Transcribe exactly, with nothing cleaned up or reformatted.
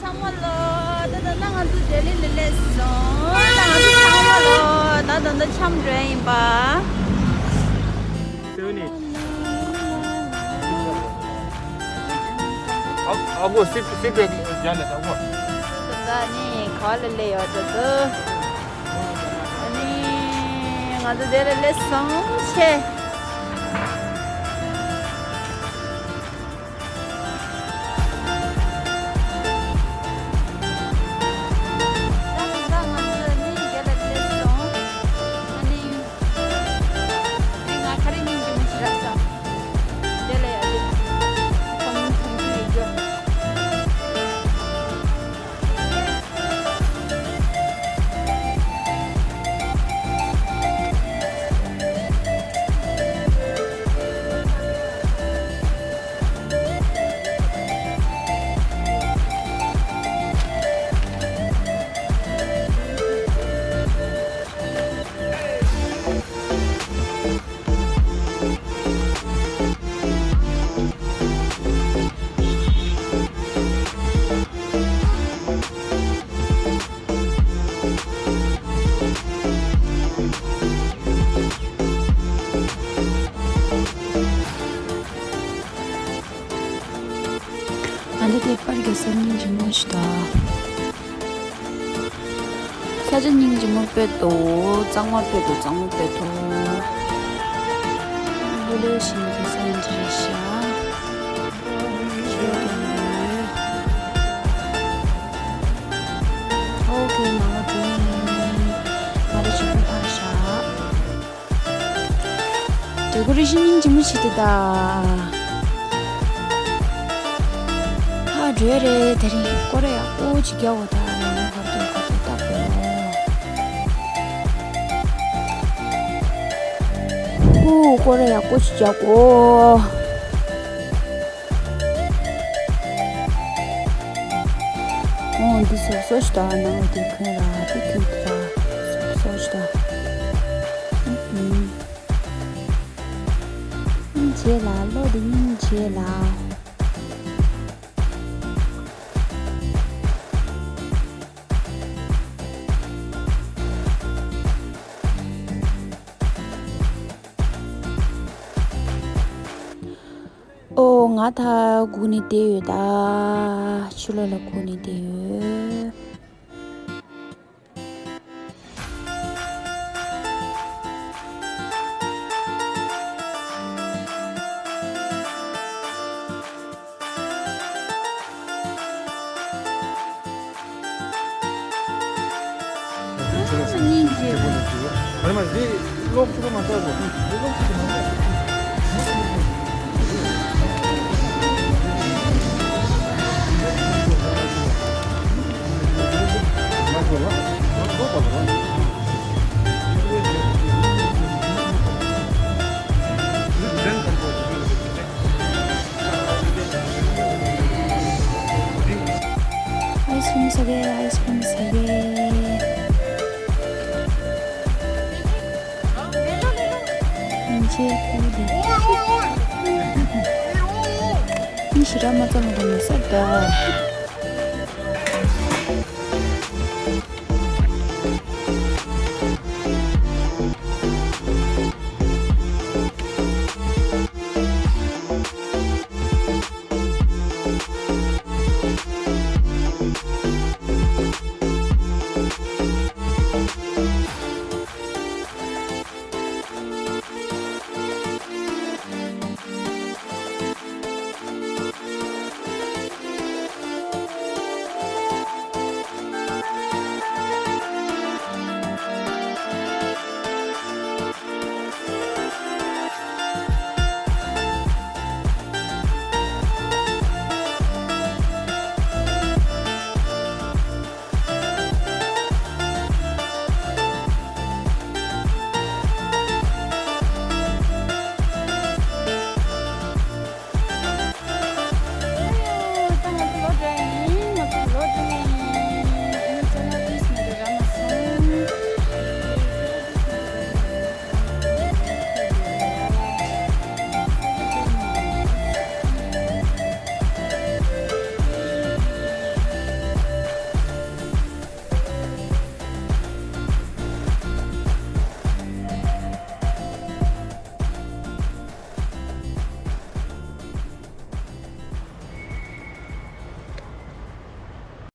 ཚང་མ་ལོ། ད་ད་ན་ང་ཚོ་ལྡི་ལི་ལ་སླེབས་སོང་། ད་ང་ཚོ་ཚང་མ་ལོ། ད་ད་ད་འཆམ་འགྲོ་ཡིན་པ། སེ་ཝེན་ནི། ཨ་ཨ་གོ་སི་སི་པེག་ཡ་ལེ་ད་གོ། ད་ནི་ག་ལ་ལེ་ཡོད་ད་ད། ཨ་ནི་ང་ཚོ་དེ་ལ་སླེབས་སོང་ཆེ། ཨ་ནི་དེ་པར་གྱི་སང་ཉིན་ཇི་མོ་ཞིག་ད། ས་ཆ་སྙིང་རྗེ་མོ་དཔེ་འདུག་གཙང་མ་དཔེ་འདུག་གཙང་མ་དཔེ་འདུག་ལོ་ལོ་ཞིག་གི་ས་ཡིན་གྱི་རེད་ཤག་ཨོ་ཁེ་ནང་ལ་འགྲོ་ཡིན། ང་རེ་ཆུ་ཕུ་ཕར་བཞག་འདྲེ་ཀོ་རེ་ཤན་སྙིང་རྗེ་མོ་བྱེད་དེ་ད། ཧ་འགྲོ་ཡ་རེད། དེ་རིང་སྐོར་ར་ཡག་པོ་ཅིག་རྒྱག་དགོས་ད། ནང་ལ་གར་འདུག་གར་འདུག་ལྟ་དགོས། ཧུ་སྐོར་ར་ཡག་པོ་ཅིག་རྒྱག་དགོས། ཨོ་འདི་སོ་སོ་ཞིག་ད། ནང་ལ་འདི་ཁོན་ར་འདི་ཁོན་འདི་ར་སོ་སོ་ཞིག་ད། ཨུ་ཨུ། སྙིང་རྗེ་ལ་བློ་དེ་སྙིང་རྗེ་ལ། ཨོ་ང་ད་སྒུག་ནས་བསྡད་ཡོད་ད། ཕྱི་ལོགས་ལ་སྒུག་ནས་བསྡད་ཡོད། ཨའི་སི་ཀྲིམ་ཟ་གི། ཨའི་སི་ཀྲིམ་ཟ་གི། ཨིན་ཇེ་ཁུ་ལི། ཨིན་ཞི་ར་མ་ཙམ་གོ་ནས་སར་ད།